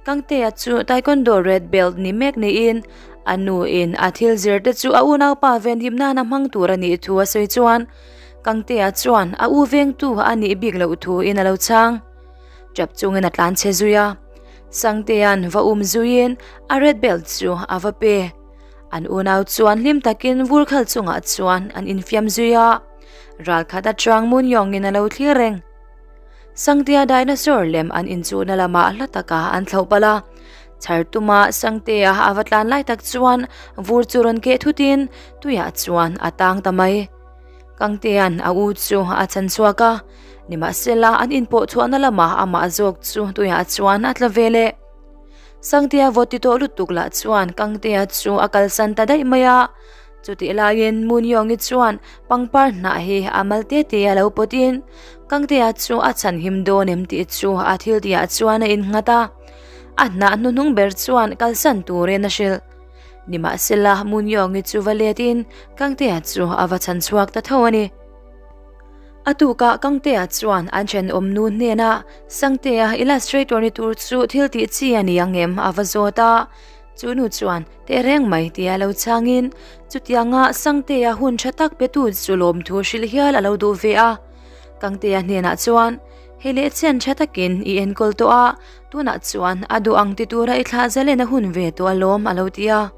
Kangtea chu Taekwondo red belt ni mek niin a nu in a thil zir te chu a unaupa venhim nan a hmang tur a nih thu a sawi chuan Kangtea chuan a u vengtu a nih bik loh thu in a lo chhang. Tap chungin a tlan chhe zui a, Sangtea'n va um zuiin a red belt chu a va pe. An unau chuan hlim takin vur khal chungah chuan an infiam zui a, ral khat atang Munyawngin a lo thlir reng. Sangtea dinosaur lem an inchuhna lamah hla taka an thlauh palh a, chhar tuma Sangtea a va tlan lai tak chuan vur chu rawn keh thutin tuiah chuan a tang ta mai. Kangtea'n a u chu a chan chhuak a, nimahsela an inpawh chhuahna lamah amah zawk chu tuiah chuan a tla ve leh. Sangtea vawt ti tawh lutuk lah chuan Kangtea chu a kalsan ta daih mai a, chutih laiin Munyawngi chuan pangpar hnah hi a mal te te a lo pawtin Kangtea chu a chhan him dawn em tih chu a thil tihah chuan a innghat a, a hnah hnuhnung ber chuan kalsan turin a hrilh. Nimahsela, Munyawngi chu va letin Kangtea chu a va chhan chhuak ta tho a ni. A tukah Kangtea chuan an thenawm nu hnenah Sangtea illustrator ni tur chu thil tih chi a ni ang em a va zawt a. Chu nu chuan tehreng mai tia lo chhangin chutianga Sangtea hun tha tak petu chu lawmthu hrilh hial a lo duh ve a. Kangtea hnenah chuan Hei leh chian tha takin i enkawl tawh a, tunah chuan a duh ang ti tura i thlah zalen a hun ve tawh alawm a lo ti a.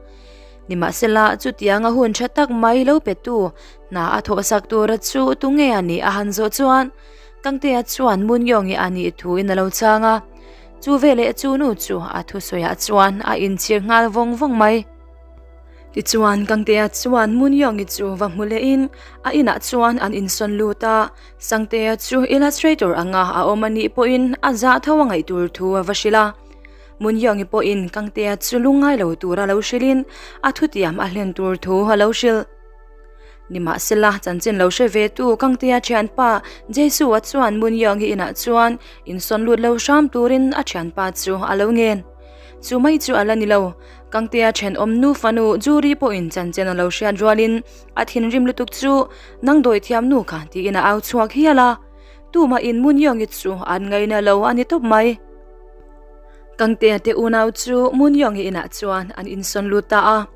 Nimahsela, chutianga hun tha tak mai lo petu hna a thawhsak tura chu tunge a nih a han zawh chuan Kangtea chuan Munyawngi a nih thuin a lo chhang a. Chu veleh chu nu chu a thusawiah chuan a inchhir nghal vawng vawng mai. Tichuan, Kangtea chuan Munyawngi chu va hmu lehin a inah chuan an insawn lut a. Sangtea chu illustrator anga a awm a nih pawhin a zah tho a ngaih tur thu a va hrilh a. Munyawngi pawhin Kangtea chu lungngai lo tura lo hrilhin a thutiam a hlen tur thu a lo hrilh. Nimahsela, chanchin lo hre ve tu Kangtea thianpa Jesua chuan Munyawngi inah chuan insawn lut lo hram turin a thianpa chu a lo ngen. Chu mai chu a la ni lo, Kangtea thenawm nu fanu Jury pawhin chanchin a lo hriat rualin A thinrim lutuk chu nang dawi thiam nu kha tiin a au chhuak hial a, tumah in Munyawngi chu an ngaina lo a ni tawp mai. Kangtea te unau chu Munyawngi inah chuan an insawn lut ta a,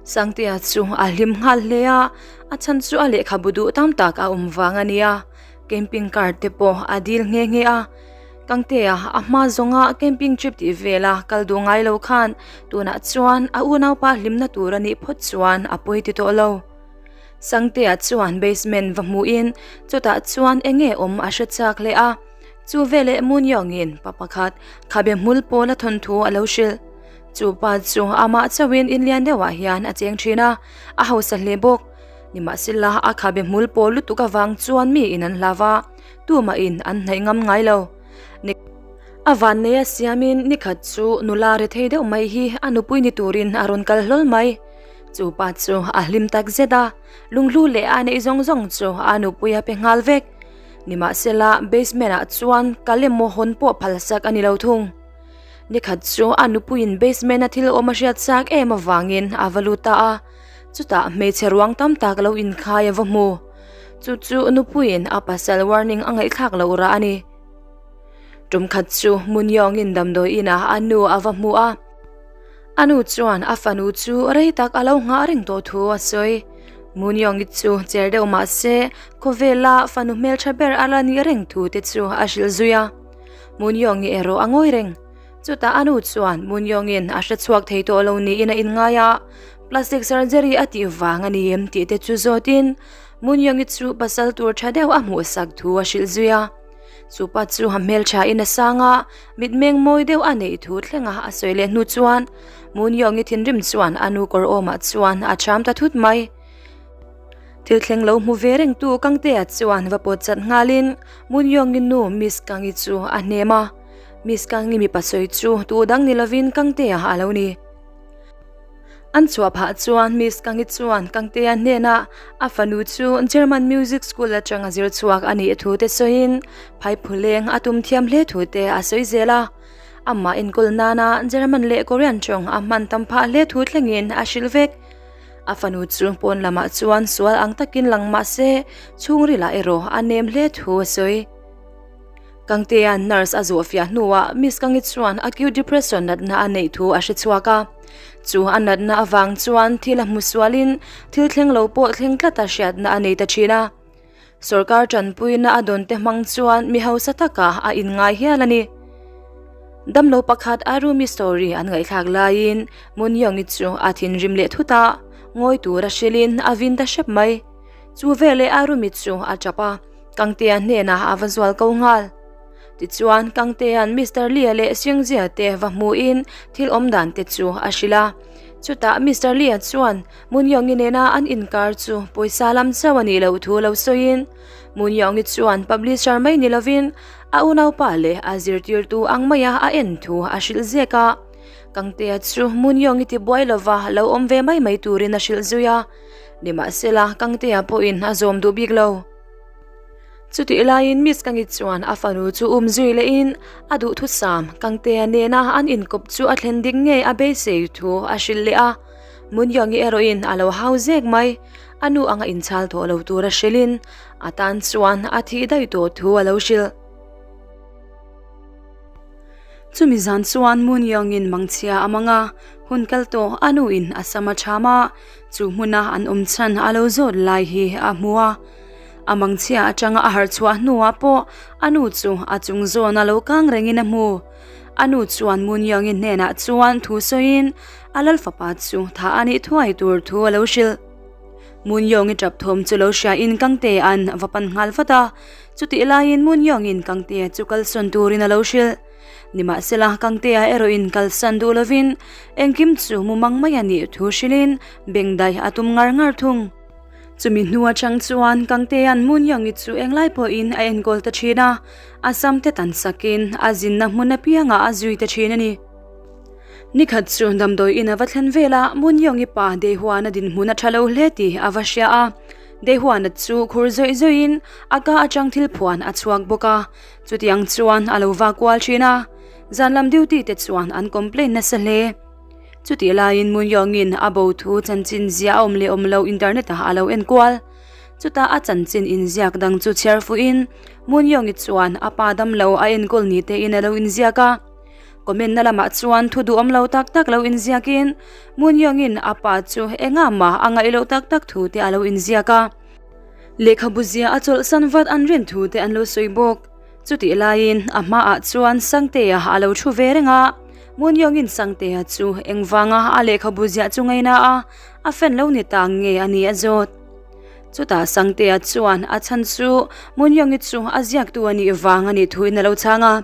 Sangtea chu a hlim nghal hle a, a chhan chu a lehkhabu duh tam tak a awm vang a nia, camping car te pawh a dil nghe nghe a. Kangtea a hma zawnga camping trip tih vela kal duh ngai lo khan tunah chuan a unaupa hlimna tur a nih phawt chuan a pawi ti tawh lo. Sangtea chuan basement va hmuhin chutah chuan eng nge awm a hre chak hle a, chu veleh Munyawngin pa pakhat khabe hmul pawl a thawnthu a lo hrilh. Chu pa chu amah chauhin in lian deuhah hian a cheng thin a, a hausa hle bawk. Nimahsela a khabe hmul pawl lutuk avang chuan mi in an hlau a. Tumahin an hnaih ngam ngai lo. Ni A vannei a siamin nikhat chu nula re thei deuh mai hi a nupui ni turin a rawn kal hlawl mai. Chu pa chu a hlim tak zet a, lunghlu leh a neih zawng zawng chu a nupui a pe nghal vek. Nimahsela basement ah chuan kal emaw hawn pawh phalsak a ni lo thung. Nikhat chu a nupuiin basement a thil awm a hriat chak em avangin a va lut ta a, chutah hmeichhe ruang tam tak lo inkhai a va hmu. Chu chu nupuiin a pasal warning a ngaihthlak loh rah a ni. Tum khat chu Munyawngin damdawi inah a nu a va hmu a. A nu chuan a fanu chu rei tak a lo nghah reng tawh thu a sawi. Munyawngi chu cher deuh mah se khawvela fanu hmeltha ber a la nih reng thu te chu a hrilh zui a. Munyawngi erawh a ngawi reng. Chutah a nu chuan Munyawngin a hre chhuak thei tawh lo niin a inngai a, plastic surgery a tih vang a ni em tih te chu zawtin Munyawngi chu pasal tur tha deuh a hmuhsak thu a hrilh zui a. Chu pa chu a hmeltha in a sang a, mitmeng mawi deuh a neih thu thlenga a sawi leh hnu chuan Munyawngi thinrim chuan a nu kawr awmah chuan a cham ta thut mai. Thil thleng lo hmu ve reng tu Kangtea chuan va pawt chat nghalin Munyawngi nu Miss Kangi chu a hnem a. Miss Kangi mipa sawi chu tu dang ni lovin Kangtea a lo ni. An chhuah phah chuan Miss Kangi chuan Kangtea hnenah a fanu chu German Music School atanga zir chhuak a nih thu te sawiin phaiphuleng a tum thiam hle thu te a sawi zel a. Amah enkawl nana German leh Korean tawng a hman tam phah hle thu thlengin a hrilh vek. A fanu chu pawn lamah chuan sual ang takin lang mah se chhungrilah erawh a nem hle thu a sawi. Kangtea'n nurse a zawh fiah hnuah Miss Kangi chuan acute depression natna a neih thu a hre chhuak a. Chu a natna avang chuan thil a hmu sualin thil thleng lo pawh thleng tlata hriatna a nei ta thin a. Sorkar tanpuina a dawn te hmang chuan mi hausa takah a inngai hial a ni. Damlo pakhat Arumi story an ngaihthlak laiin Munyongi chu a thinrim leh thut a, ngawi tura hrilhin a vin ta hrep mai. Chu veleh Arumi chu a tap a, Kangtea hnenah a va zual ko nghal. Tichuan, Kangtea'n Mister Lee-a leh Xingzia te va hmuhin thil awm dan te chu a hrilh a. Chutah Mister Lee-a chuan Munyongi nena an inkar chu pawisa lam chauh a nih loh thu lo sawiin, Munyongi chuan publisher mai ni lovin a unaupa leh a zirtirtu ang maia a en thu a hrilh zek a. Kangtea chu Munyongi tibuai lova lo awm ve mai mai turin a hrilh zui a. Nimahsela, Kangtea pawhin a zawm duh bik lo. Chutih laiin Miss Kangi chuan a fanu chu um zui lehin a duhthusam Kangtea nena an inkawp chu a thlen dik ngei a beisei thu a hrilh leh a. Munyongi erawhin a lo hau zek mai. A nu anga inchhal tawh lo tura hrilhin a tan chuan a thih daih tawh thu a lo hrilh. Chumi zan chuan Munyongin mangchhia a mang a, hun kal tawh a nuin a sam a cham a, chu hmuna an awm chhan a lo zawt lai hi a hmu a. A mangchhia atanga a harh chhuah hnuah pawh a nu chu a chung zawn a lo kang rengin a hmu. A nu chuan Munyongi hnenah chuan thu sawiin a lal fapa chu thah a nih thuai tur thu a lo hrilh. Munyongi tap thawm chu lo hriain Kangtea'n va pan nghal vat a, chutih laiin Munyongin Kangtea chu kalsawn turin a lo hrilh. Nimahsela, Kangtea erawhin kalsan duh lovin engkim chu mu mang mai a nih thu hrilhin bengdaih a tum ngar ngar thung. Chumi hnu atang chuan Kangtea'n Munyongi chu englai pawhin a enkawl ta thin a, a sam te tan sakin a zinna hmun apiangah a zui ta thin a ni. Nikhat chu damdawi in a va thlen vel a, Munyongi pa Deihuana dinhmun a tha lo hle tih a va hria a. Deihuana chu khur zawih zawihin a ka atang thil phuan a chhuak bawk a, chutiang chuan a lo va kual thin a. Zan lam duty te chuan an complain nasa hle. Chutih laiin Munyongin a bo thu chanchin zia a awm leh awm lo internet ah a lo en kual. Chutah a chanchin inziak dang chu chhiar fuhin Munyongi chuan a pa damlo a enkawl ni tein a lo inziak a. Comment na lamah chuan thu duhawm lo tak tak lo inziakin Munyongin a pa chu engah mah a ngaih loh tak tak thu te a lo inziak a. Lehkhabu zia a chawlhsan vat an rin thu te an lo sawi bawk. Chutih laiin a hmaah chuan Sangtea a lo thu ve reng a. Munyongin Sangtea chu engvanga a lehkhabu ziah chu ngaina a, a fan lo ni ta nge a ni a zawt. Chutah Sangtea chuan a chhan chu Munyongi chu a ziaktu a nih vang a nih thuin a lo chhang a.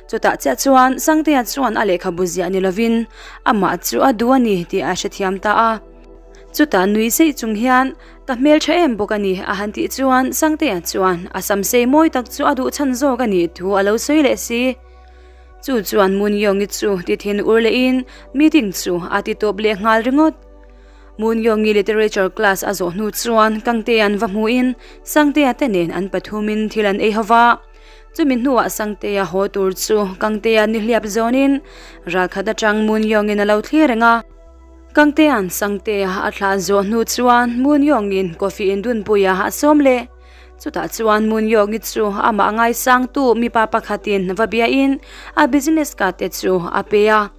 Chutah chiah chuan Sangtea chuan a lehkhabu ziah ni lovin amah chu a duh a ni tih a hrethiam ta a. Chutah nui zeih chung hian Ka hmeltha em bawk a ni a han tih chuan Sangtea chuan a sam sei mawi tak chu a duh chhan zawk a nih thu a lo sawi leh si. Chu chuan Munyongi chu ti thin ur lehin meeting chu a ti tawp leh nghal ringawt. Munyongi literature class a zawh hnu chuan Kangtea'n va hmuhin Sangtea te nen an pathumin thil an ei ho va. Chumi hnuah Sangtea haw tur chu Kangtea nihliap zawnin ralkhat atang Munyongin a lo thlir reng a. Kangtea'n Sangtea a thlah zawh hnu chuan Munyongin coffee indunpuia a sawm leh. Chutah chuan Munyongi chu amah ngaisangtu mipa pakhatin va biain a business card te chu a pe a.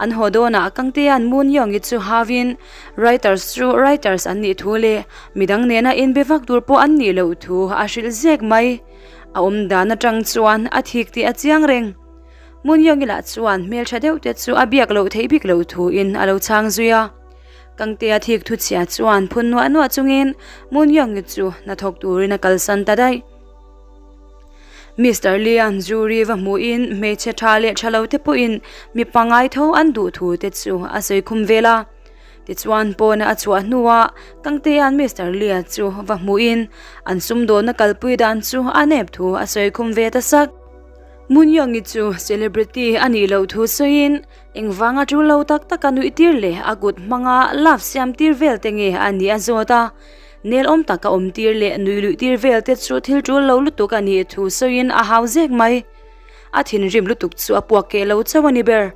An haw dawnah Kangtea'n Munyongi chu hauin writers chu writers an nih thu leh midang nena inbe vak tur pawh an nih loh thu a hrilh zek mai. A awm dan atang chuan a thik tih a chiang reng. Munyongi lah chuan hmeltha deuh te chu a biak loh theih bik loh thuin a lo chhang zui a. Kangtea thik thuchhia chuan phun nuah nuah chungin Munyongi chu hnathawk turin a kalsan ta daih. Mister Lian jury va hmuhin hmeichhe tha leh tha lo te pawhin mi pangngai tho an duh thu te chu a sawi khum vel a. Tichuan pawna a chhuah hnuah Kangtea'n Mister Lia chu va hmuhin an sumdawnna kalpui dan chu a nep thu a sawi khum ve ta sak. Munyongi chu celebrity a nih loh thu sawiin engvanga tul lo tak taka nuih tir leh a kut hmanga love siam tir vel te nge a nih a zawt a. Nel awm taka awm tir leh nui luih tir vel te chu thil tul lo lutuk a nih thu sawiin a hau zek mai. A thinrim lutuk chu a puak keh lo chauh a ni ber.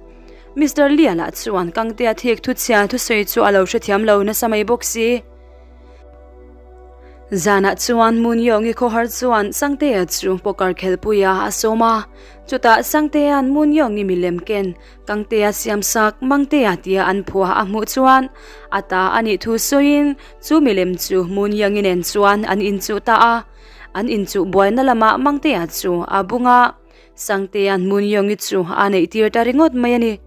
Mister Lia lah chuan Kangtea thik thuchhia thusawi chu a lo hrethiam lo nasa mai bawk si. Zanah chuan Munyawngi khawhar chuan Sangtea chu poker khelpuia a sawm a, chutah Sangtea'n Munyawngi milem ken Kangtea siamsak Mangtea tia an phuah a hmuh chuan a ta a nih thu sawiin chu milem chu Munyawngi nen chuan an inchuh ta a, an inchuh buaina lamah Mangtea chu a bung a. Sangtea'n Munyawngi chu a neih tir ta ringawt mai a ni.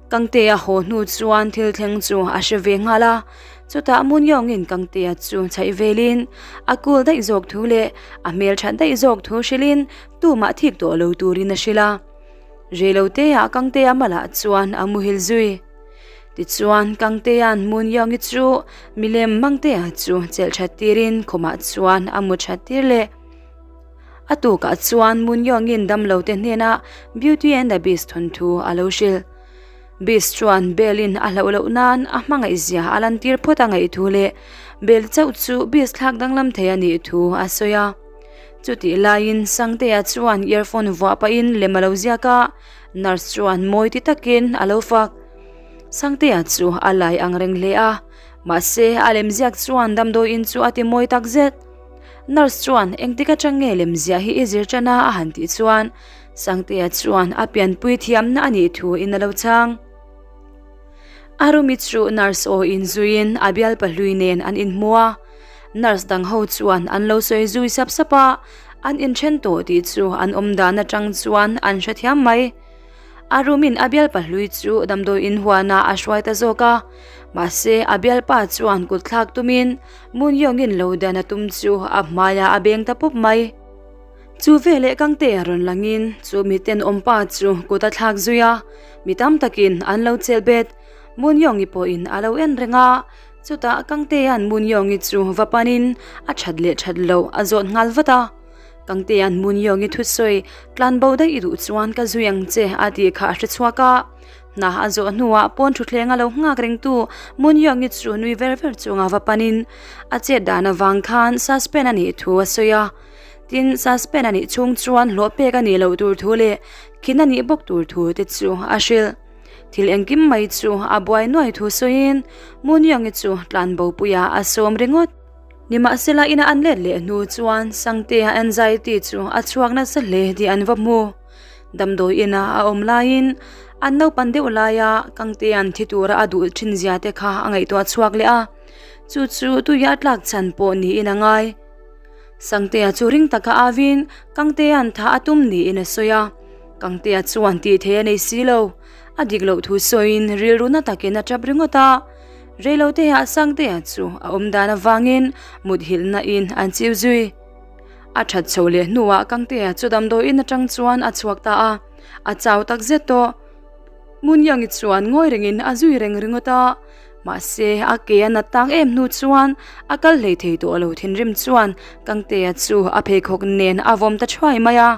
Kangtea haw hnu chuan thil thleng chu a hre ve nghal a, chutah Munyawngi'n Kangtea chu chhaih velin a kul daih zawk thu leh a hmel that daih zawk thu hrilhin tumah thik tawh lo turin a hrilh a. Reiloteah Kangtea malah chuan a muhil zui. Tichuan Kangtea'n Munyawngi chu milem Mangtea chu chelh that tirin khumah chuan a mu that tir leh. A tukah chuan Munyawngin damlote hnenah Beauty and the Beast thawnthu a lo hrilh. Beast chuan Belle-in a hlauh loh nan a hmangaihzia a lantir phawt a ngaih thu leh Belle chauh chu Beast thlak danglam thei a nih thu a sawi a. Chutih laiin Sangtea chuan earphone vuah pahin lem a lo ziak a, nurse chuan mawi ti takin a lo fak. Sangtea chu a lai ang reng hle a, mahse a lemziak chuan damdawiin chu a ti mawi takzet. Nurse chuan engtik atang nge lemziah hi i zir tan a a han tih chuan Sangtea chuan a pianpui thiamna a nih thu in a lo chhang. Arumi chu nurse aw in zuiin a bial pahlui nen an inhmu a, nurse dang ho chuan an lo sawi zui sap sap a, an inthen tawh tih chu an awm dan atang chuan an hrethiam mai. A room-in a bialpa hlui chu damdawi in huanah a hruai ta zawk a, mahse a bialpa chuan kut thlak tumin Moon Young-in lo dan a tum chu a hmaiah a beng ta pup mai. Chu veleh Kangte a rawn langin chu mi tenawmpa chu kut a thlak zui a, mi tam takin an lo chelh bet. Moon Young-i pawhin a lo en reng a, chutah Kangtea'n Moon Young-i chu va panin a that leh that loh a zawt nghal vat a. Kangtea'n Munyawngi thusawi tlan bo daih i duh chuan ka zui ang che a tih kha a hre chhuak a. Hna a zawh hnuah pawn thutthleng a lo nghak rengtu Munyawngi chu nui ver ver chunga va panin a chet dan avang khan suspend a nih thu a sawi a. Tin, suspend a nih chhung chuan hlawh pek a nih loh tur thu leh khin a nih bawk tur thu te chu a hrilh. Thil engkim mai chu a buai nuai thu sawiin Munyawngi chu tlan bopuiah a sawm ringawt. Nimahsela ina an let leh hnu chuan Sangtea anxiety chu a chhuak nasa hle tih an va hmu. Damdawi ina a awm laiin an naupan deuh laia Kangtea'n thi tura a duh thin zia te kha a ngaihtuah chhuak leh a, chu chu tuia a tlak chhan pawh niin a ngai. Sangtea chu ring taka avin Kangtea'n tha a tum niin a sawi a, Kangtea chuan tih thei a nei si lo. A dik loh thu sawiin rilru na takin a tap ringawt a. Reiloteah Sangtea chu a awm dan avangin muthilhna in an chiu zui. A that chho leh hnuah Kangtea chu damdawiin atang chuan a chhuak ta a, a chau tak zet tawh. Munyangi chuan ngawi rengin a zui reng ringawt a, mahse a ke a nat tak em hnu chuan a kal hlei thei tawh lo thinrim chuan Kangtea chu a pheikhawk nen a vawm ta thuai mai a,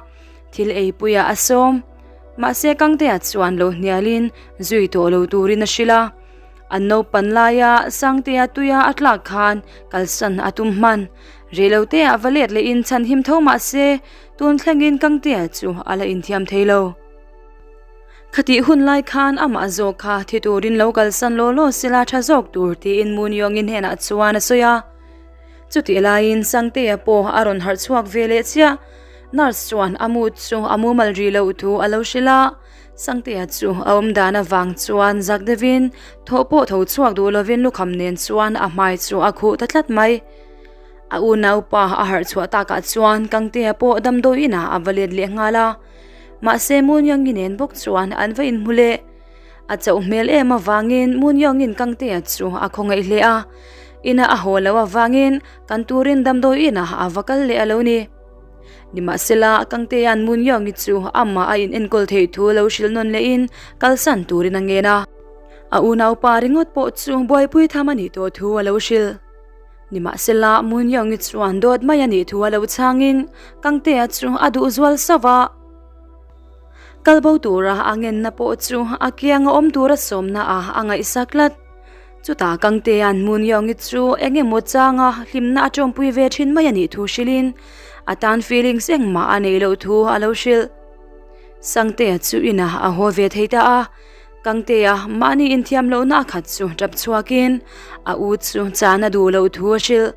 thil eipuiah a sawm. Mahse Kangtea chuan lo hnialin zui tawh lo turin a hrilh a. An naupan laia Sangtea tuia a tlak khan kalsan a tum hman. Reiloteah va let lehin chhan him tho mah se, tun thlengin Kangtea chu a la inthiam thei lo. Khatih hun lai khan amah zawk kha thi turin lo kalsan law law sela tha zawk tur tiin Munyawngi hnenah chuan a sawi a. Chutih laiin Sangtea pawh a rawn harh chhuak ve leh chiah. Nurse chuan a mood chu a mumal rih loh thu a lo hrilh a. Sangtea chu a awm dan avang chuan zak deuhin thaw pawh tho chhuak duh lovin lukham nen chuan a hmai chu a khuh ta tlat mai. A unaupa a harh chhuah takah chuan Kangtea pawh damdawi inah a va let leh nghal a. Mahse Munyangi nen bawk chuan an va inhmu leh. A chauh hmel em avangin Munyangi'n Kangtea chu a khawngaih hle a. Ina a haw loh avangin kan turin damdawi inah a va kal leh a lo ni. Nimahsela, Kangtea'n Munyawngi chu amah a inenkawl theih thu lo hrilh nawn lehin kalsan turin a ngen a. A unaupa ringawt pawh chu buaipui tham a nih tawh thu a lo hrilh. Nimahsela, Munyawngi chuan dawt mai a nih thu a lo chhangin Kangtea chu a duh zual sauh a. Kalbo tura a ngenna pawh chu a kianga awm tura sawmna ah a ngaihsak tlat. Chutah Kangtea'n Munyawngi chu eng emaw changa hlimna a tawmpui ve thin mai a nih thu hrilhin a tan feelings engmah a neih loh thu a lo hrilh. Sangtea chu inah a haw ve thei ta a, Kangtea mahni inthiam lohna a khat chu tap chhuakin a u chu chan a duh loh thu a hrilh.